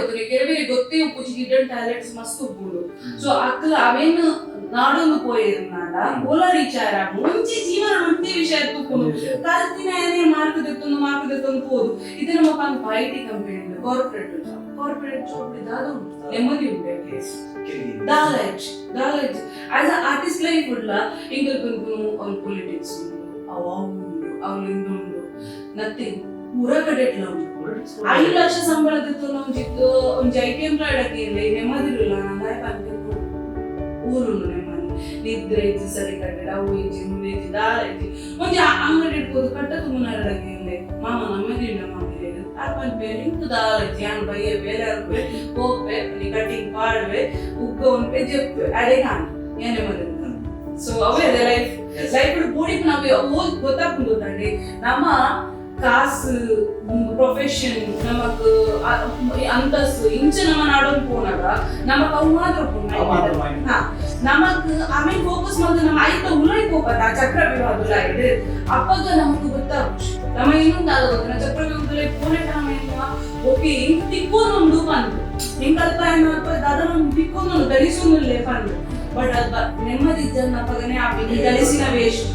ಗೊತ್ತು, ಕೆಲವೇ ಗೊತ್ತೇ ಉಪ್ಪುಜಿ, ಹಿಡನ್ ಟ್ಯಾಲೆಂಟ್ಸ್ ಮಸ್ತ್ ಉಪ್ಪುಂಡು. ಸೊ ಅಕ್ಲ ಅವೇನ್ ನಾಡೊಂದು ಪೋಯೆರ್ನಾಂಡ ಓಲ ರೀಚ್ ಆಯರ ಒಂಜಿ ಜೀವನ ಒಂಜಿ ವಿಷಯ ತೂಪುಂಡು. ಕಲ್ತಿನೇ ಮಾರ್ಕ್ ದೆತ್ತೊಂದು, ಮಾರ್ಕ್ ದೆತ್ತೊಂದು ಪೋದು. ಇದು ನಮ್ಮ ಪನ್ಪ IT company, corporate job. Corporate job ದಾದ ಉಂಟು? ನೆಮ್ಮದಿ ಉಂಟು ಅಟ್ಲೀಸ್ಟ್? ದಾಲ ಇಜ್ಜಿ, ದಾಲ ಇಜ್ಜಿ. ಆಸ್ ಅ ಆರ್ಟಿಸ್ಟ್ ಲೈಫ್ ಉಡ್ಲ ಎಂಕಲ್ ಪನ್ಪುನು ಅವ್ಲು ಪೊಲಿಟಿಕ್ಸ್ ಉಂಡು, ಅವು ಅವು ಉಂಡು, ಅವ್ಲು ಇಂದು ಉಂಡು. ನಥಿಂಗ್. ಪೂರ ಕಡೆಟ್ಲ ಉಂಡು. 5 ಲಕ್ಷ ಸಂಬಳ ದೆತ್ತೊಂದು ಒಂಜಿ ಒಂಜಿ IT employed ಆಗಿ ನೆಮ್ಮದಿ ಇರಲ್ಲ. ನಾನು ಪನ್ಪು, ಊರುಂಡು ನೆಮ್ಮದಿ? ನಿದ್ರೆ ಇಜ್ಜಿ ಸರಿ ಕಟ್ಟಡ, ಅವು ಇಜ್ಜಿ, ಮುಂದೆ ಇಜ್ಜಿ, ದಾಲ ಇಜ್ಜಿ. ಒಂಜಿ ಅಂಗಡಿ ಇಡ್ಬೋದು, ಕಟ್ಟ ತುಂಬುನಾರಡಕ್ಕೆ ಇಲ್ಲೇ ಮಾಮ ನೆಮ್ಮದಿ ಇಲ್ಲ ಮಾಮ. ಆರ್ ಪನ್ಪೆ, ಇಂಕು ದಾಲ ಇಜ್ಜಿ, ಯಾನ್ ಬಯ್ಯ ಬೇಲೆ ಅರ್ಪೆ, ಪೋಪೆ, ನೀ ಕಟಿಂಗ್ ಪಾಡುವೆ, ಉಗ್ಗ ಉನ್ಪೆ, ಜೆಪ್ಪೆ, ಅಡೆ ಕಾಣ ಏನ್ ನೆಮ್ಮದಿ. ಸೊ ಅವೇ ಅದೇ ಲೈಫ್. ಲೈಫ್ ಪೂಡಿಪು ನಮಗೆ ಓದ್ ಗೊತ್ತಾಗ್ತದೆ ಗೊತ್ತಂడి. ನಮ್ಮ ಕಾಸು, ಪ್ರೊಫೆಷನ್, ನಮಕ್ ಅಂತಸ್ತು ಇಂಚ ನಮ್ಮ ನಾಡೊಂದು ಪೋನಾಗ ನಮಕ್ ಅವು ಮಾತ್ರ ಉಪ್ಪುಂಡು. ಹಾ, ನಮಕ್ ಆಮೇಲೆ ಫೋಕಸ್ ಮಲ್ತ್ ನಮ್ಮ ಐತ ಉಲೈ ಪೋಪತ್ತ, ಆ ಚಕ್ರ ವ್ಯೂಹದುಲ ಇದು. ಅಪ್ಪಗ ನಮಕ್ ಗೊತ್ತಾಗುಜಿ. ನಮ್ಮ ಇನ್ನೊಂದು ದಾದ ಗೊತ್ತ, ಚಕ್ರ ವ್ಯೂಹದುಲೈ ಪೋನೆಟ ನಮ್ಮ ಎನ್ನುವ, ಓಕೆ, ಇಂಕ್ ತಿಕ್ಕೊಂದುಂಡು ಪಂದ್. ಇಂಕ್ ಅಲ್ಪ ಏನ ಅಲ್ಪ ದಾದನ ಒಂದು ತಿಕ್ಕೊಂದುಂಡು, ಗಳಿಸೊಂದುಲ್ಲೆ ಪಂದ್. ಬಟ್ ಅಲ್ಪ ನೆಮ್ಮದಿ ಇಜ್ಜಂದ ಅಪ್ಪಗನೆ ಆ ಗಳಿಸಿನ ವೇಸ್ಟ್.